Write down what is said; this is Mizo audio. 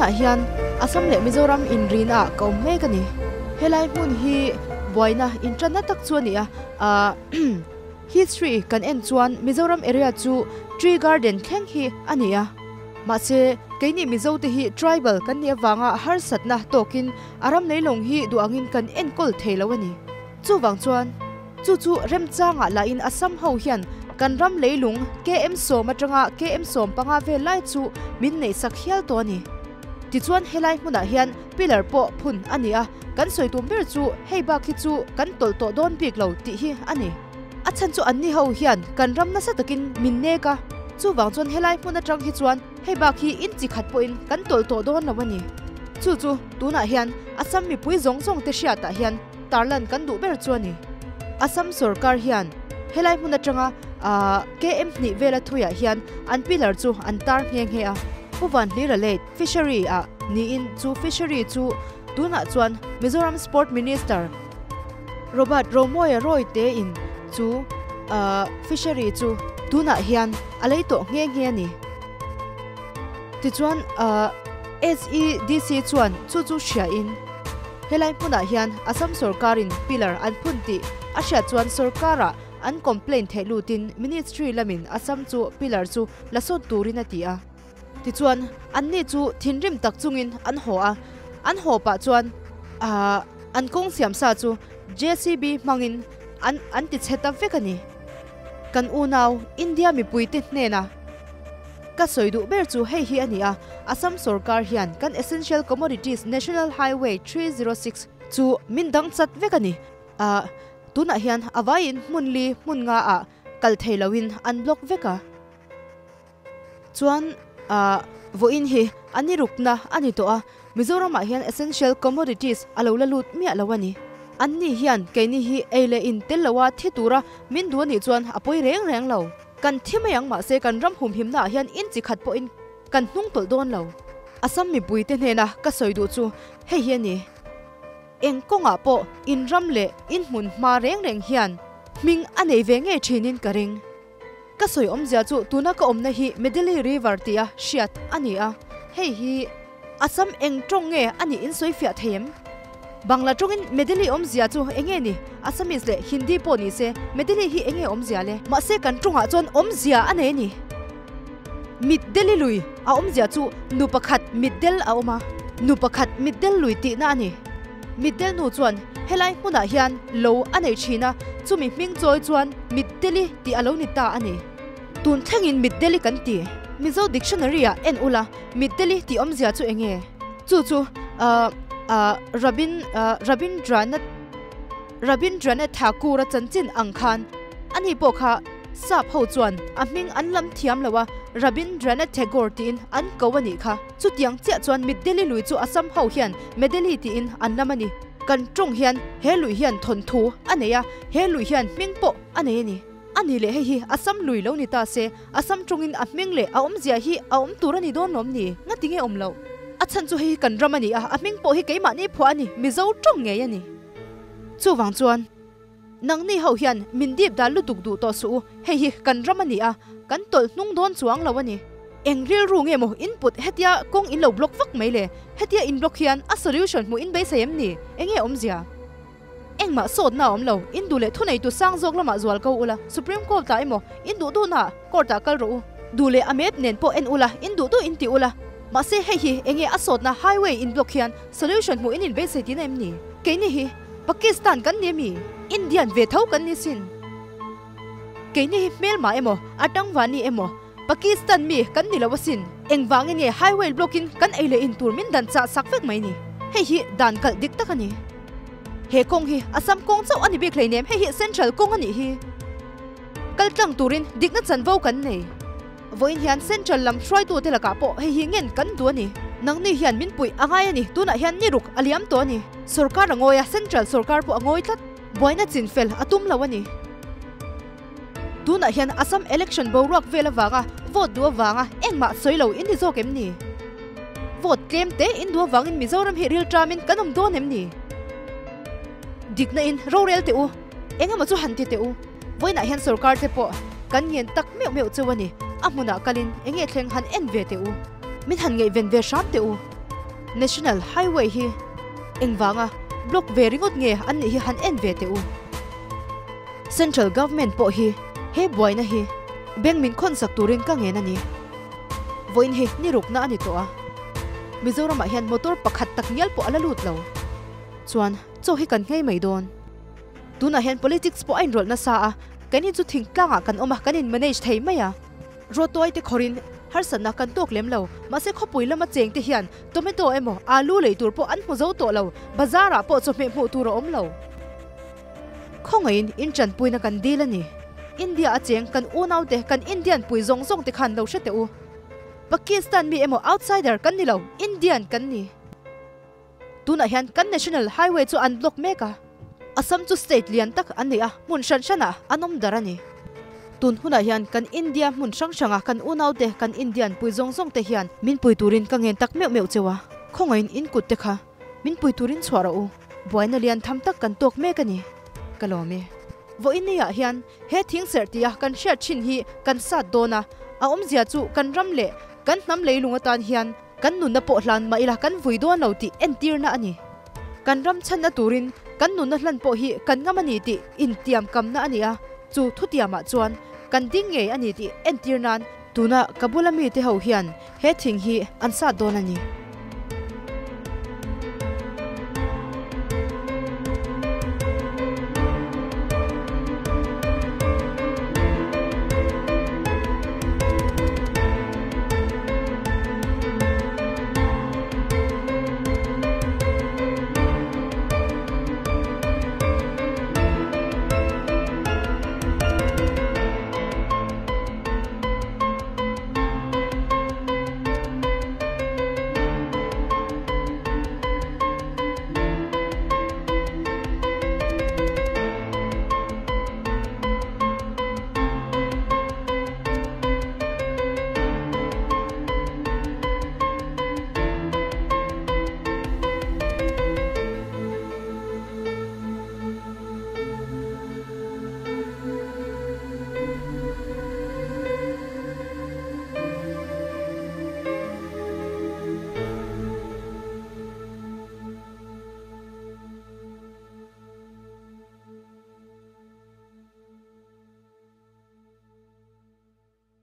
Tunah hian Assam leh Mizoram inrina ah ka awm mek a ni. Helai hmun hi buaina intanna tak chu a ni a, ahh history kan en chuan Mizoram area chu Tree Garden thleng hi a ni a. Mahse, keini Mizo te hi tribal kan nih avanga harsatna tawkin a ram leilawng hi duh angin kan enkawl thei lo a ni. Chuvang chuan, chu chu remchangah lahin Assam ho hian kan ram leilung KM sawm atanga KM 15 vel lai chu min neihsak hial tawh a ni. Tichuan helai hmunah hian pillar pawh phun a ni a, kan sawi tum ber chu hei bak hi chu kan tawlh tawh dawn bik lo tih hi a ni. A chhan chu anni ho hian kan ram nasa takin min nek a, chuvang chuan helai hmun atang hi chuan hei bak hi in chi khat pawhin kan tawlh tawh dawn lo a ni. Chu chu tunah hian Assam mipui zawng zawng te hriatah hian tarlan kan duh ber chu a ni. Assam sorkar hian helai hmun atanga KM hnih vela thuiah hian an pillar chu an tar nghe nghe a. Pu Vanhlira Late Fishery ah niin chu fishery chu tunah chuan Mizoram Sport Minister Robert Romawia Roy te in chu fishery chu tunah hian a lei tawh nghe nghe a ni. Tichuan SEDC chuan chu chu hria in helai hmunah hian Assam sorkarin pillar an phun tih a hriat chuan sorkarah an complaint theih lutin ministry lamin Assam chu pillar chu la sawt turin a ti a. Tichuan, anni chu thinrim tak chungin an haw a, an haw pah chuan aah an kawng siam sa chu JCB hmangin an an ti chhe ta vek a ni. Kan unau India mipuite hnena ka sawi duh ber chu hei hi a ni a, Assam sorkar hian kan Essential Commodities National Highway 306 chu min dang chat vek a ni. Aah tunah hian a vaiin hmun li hmun nga ah kal thei loin an block vek a. Chuan ah vawiin hi a ni rukna a ni tawh a, Mizoramah hian essential commodities a lo la lut miah lo a ni. An ni hian keini hi ei leh in tel loa thi tura min duh a nih chuan a pawi reng reng lo. Kan thi mai ang mahse kan ram humhimna ah hian in chi khat pawhin kan hnung tawlh dawn lo. Assam mipuite hnena ka sawi duh chu hei hi a ni. Eng kawngah pawh in ram leh in hmun hma reng reng hian hming a nei ve ngei thinin ka ring. Ka sawi awmzia chu tuna ka awmna hi Medeli River tia hriat a ni a, hei hi Assam eng tawng nge a nih in sawi fiah thei em? Bangla tawngin Medeli awmzia chu eng nge ni? Assamese leh Hindi pawh ni se Medeli hi eng nge awmzia le? Mahse kan tawngah chuan awmzia a nei a ni. Mitdeli lui a awmzia chu nu pakhat mitdel a awm a, nu pakhat mitdel lui tihna a ni. Mitdel nu chuan helai hmunah hian lo a nei thin a, chumi hming chawi chuan Mitdeli tih a lo ni ta a ni. Tun thlengin Mitdeli kan ti. Mizo dictionary ah en ula Mitdeli tih awmzia chu eng nge? Chu chu ahh ahh Rabin ahh Rabindranath Rabindranath Thakur a chanchin ang khan ani pawh kha Sap ho chuan a hming an lam thiam lo a, Rabindranath Tagore tiin an ko a nih kha. Chutiang chiah chuan Mitdeli lui chu Assam ho hian Medeli tiin an lam a ni. Kan tawng hian he lui hian thawnthu a nei a, he lui hian hming pawh a nei a ni. A ni leh hei hi Assam lui lo ni ta se, Assam tawngin a hming leh a awmzia hi a awm tur a ni dawn lawm ni? Ngati nge awm loh? A chhan chu hei hi kan ram a ni a, a hming pawh hi keimahni phuah a ni, Mizo tawng ngei a ni. Chuvang chuan. Nangni ho hian min dip dan lutuk duh tawh suh u, hei hi kan ram a ni a, kan tawlh hnung dawn chuang lo a ni. Eng rilru nge maw input hetia kawng in lo block vak mai le? Hetia in block hian a solution hmuh in beisei em ni? Enge awmzia? Engmah sawtna a awm lo, in duh leh thuneitu sang zawk lamah zual ko ula, Supreme Court ah emaw in duh duhna court ah kal rawh u. Duh leh a map nen pawh en ula, in duh duh in ti ula. Mahse hei hi enge a sawtna highway in block hian solution hmuh in in beisei tihna em ni? Keini hi Pakistan kan ni ami? Indian ve tho kan ni sin. Keini hi hmelma emaw, a tangvani emaw, Pakistan mi kan ni lo asin. Engvangin nge highway block in kan ei leh in tur min dan chah sak vek mai ni? Hei hi dan kalh dik tak a ni. He kawng hi Assam kawng chauh a ni bik hleinem, hei hi Central kawng a nih hi. Kal tlang turin dikna chanvo kan nei. Vawiin hian Central lam hruaitute lakah pawh hei hi ngen kan duh a ni. Nangni hian min puih a ngai a ni, tunah hian ni ruk a liam tawh a ni. Sorkar a ngawi a, Central sorkar pawh a ngawi tlat. Buaina chin fel a tum lo a ni. Tunah hian Assam election boruak vel avanga vote duh avanga engmah sawi lo in ni zawk em ni? Vote tlem te in duh avangin Mizoram hi rilṭamin kan awm dawn em ni? Dikna in rorel teh u, engemaw chu han ti teh u. Vawiinah hian sorkar te pawh kan ngen tak meuh meuh cheu a ni. A hmunah kalin eng nge thleng han en ve teh u. Min han ngaihven ve hram teh u. National Highway hi engvanga block ve ringawt nge an nih hi han en ve teh u. Central Government pawh hi he buaina hi beng min khawnsak turin ka ngen a ni. Vawiin hi ni rukna a ni tawh a, Mizoramah hian motor pakhat tak ngial pawh a la lut lo. Chuan chaw hi kan nghei mai dawn. Tunah hian politics pawh a inrawlh nasa a, kan in chu thingtlangah kan awm a, kan in manage thei mai a. Rawtuai te khawrin harsatna kan tawk lem lo, mahse khawpui lama cheng te hian tomato emaw alu lei tur pawh an hmu zo tawh lo, bazar ah pawh chawhmeh hmuh tur a awm lo. Khawngaihin in tanpuina kan dil a ni. India a cheng kan unau te, kan Indian pui zawng zawng te khan lo hre teh u. Pakistan mi emaw outsider kan ni lo, Indian kan ni. Tunah hian kan National Highway chu an block mek a, Assam chu state lian tak an ni a, hmun hran hranah an awm dar a ni. Tun hunah hian kan India hmun hrang hranga kan unaute, kan Indian pui zawng zawng te hian min pui turin ka ngen tak meuh meuh cheu a, khawngaihin in kut te kha min pui turin chhuah rawh u, buaina lian tham tak kan tawk mek a ni. Ka lawm e. Vawiinniah hian He thing serh tia kan hriat thin hi kan sat dawn a, a awmzia chu kan ram leh kan hnam leilung atan hian kan nunna pawh hlan mah ila kan vui dawn lo tih entirna a ni. Kan ram chhanna turin kan nunna hlan pawh hi kan ngam a ni tih intiam kamna a ni a, chu thutiamah chuan kan ding ngei a ni tih entir nan tuna ka bula mite ho hian he thing hi an sat dawn a ni.